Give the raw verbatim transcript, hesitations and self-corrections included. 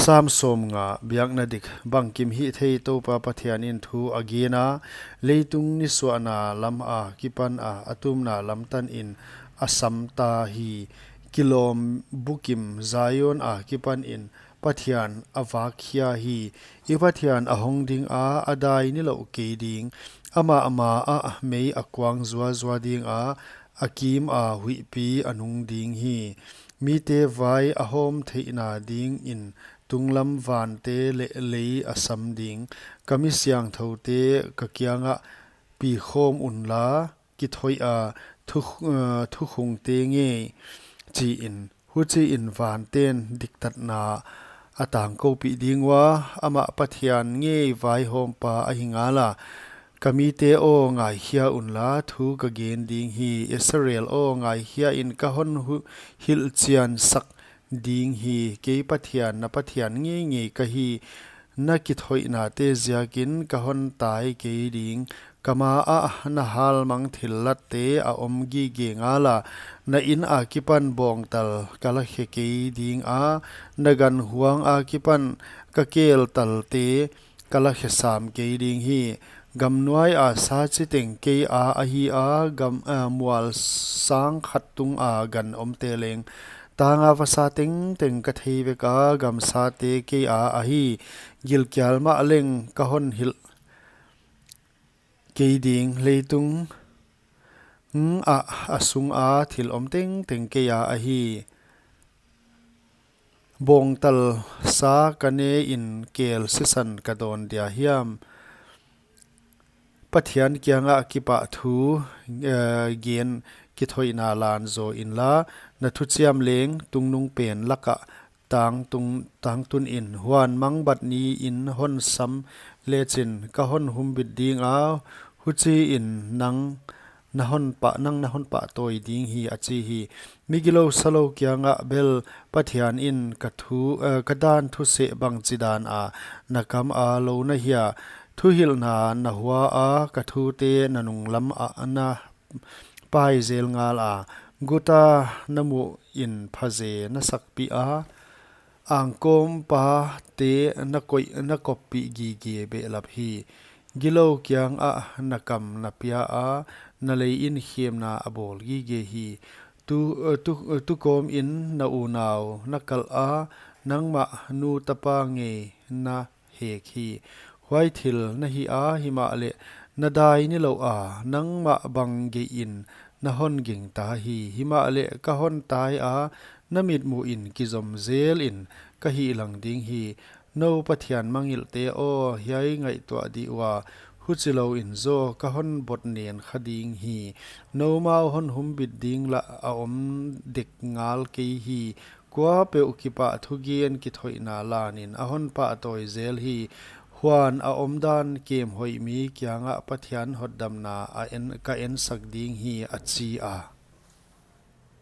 Sam sawmnga. Biakna dik. Bangkim hihthei Toupa Pathian in thu a gen a, leitung nisuahna lam a kipan a, a tumna lam tan in a sam ta hi. Kilawm bukim Zion a kipan in Pathian a vak khia hi. I Pathian a hong ding a, a dai nilouh kei ding. Amah ma ah mei a kuang zuazua ding a, a kim a huihpi a nung ding hi. Mite vai a hawm theihna ding in tunglam vante leh lei a sam ding. Ka mi siangthoute, ka kiangah pi khawm unla, kithoih a thu, eh, thukhungte ngei, chi in. Huchi in vanten diktatna a tangkoupih ding ua, amah Pathian ngei vaihawmpa ahi ngal a. Ka mite aw, ngaikhia unla, thu ka gen ding hi. Israel aw, ngaikhia in, ka hon hu-, hilhchian sak ding hi. Kei Pathian, na Pathian ngeingei ka hi. Na kithoihnate ziakin ka hon tai kei ding. Ka ma ah na halmang thillatte a om gige ngal a. Na inn a kipan bawngtal ka la khe kei ding a, na ganhuang a kipan ka keltalte ka la khe sam kei ding hi. Gamnuai a sa chiteng kei a ahi a, gam, eh, mual sang khat tung a gan omte leng. Tang a vasa tengteng ka thei vek a, gamsate kei a ahi. Gilkial mah leng ka hon hilh kei ding. Leitung, mm, ah, a sung a thil om tengteng kei a ahi. Bawngtal sa ka ne in kel sisan ka dawn dia hiam? Pathian kiangah kipah thu, eh, gen kithoihna lan zaw inla, na thuchiam leng tungnungpen lakah tangtung, tangtun in. Huan mangbat ni in hon sam lechin ka hon humbit ding a, huchi in nang na hon pah, nang na hon pahtawi ding hi, a chi hi. Migilou salou kiangah bel Pathian in ka thu, eh, ka dan thu seh bangchidan a na kam a lou na hia? Thuhilhna na hua a, ka thute na nunglam ah na pai zel ngal a, guta na muh in phaze na sakpih a, angkawmpa te na koih, na koppih gige behlap hi. Gilou kiangah na kam na pia a, na lei in khemna a bawl gige hi. Tu, tu, tukawm in na unau na kalh a, nangmah nu tapa ngei na hek hi. Huai thil na hih a, himahleh na dai nilouh a, nangmah bang gei in na hon gingta hi. Himahleh ka hon tai a, na mitmuh in kizom zel in ka hihlang ding hi. Nou Pathian mangngilhte aw, hiai ngaihtuah dih ua, huchilou in zaw ka hon bot nen kha ding hi. Noumau hon humbit ding lah a om dek ngal kei hi. Kuapeuh kipah thugen kithoihna lan in a hon pahtawi zel hi. Huan a omdan kem hoih mi kiangah Pathian hotdamna a en, ka ensak ding hi, a chi a.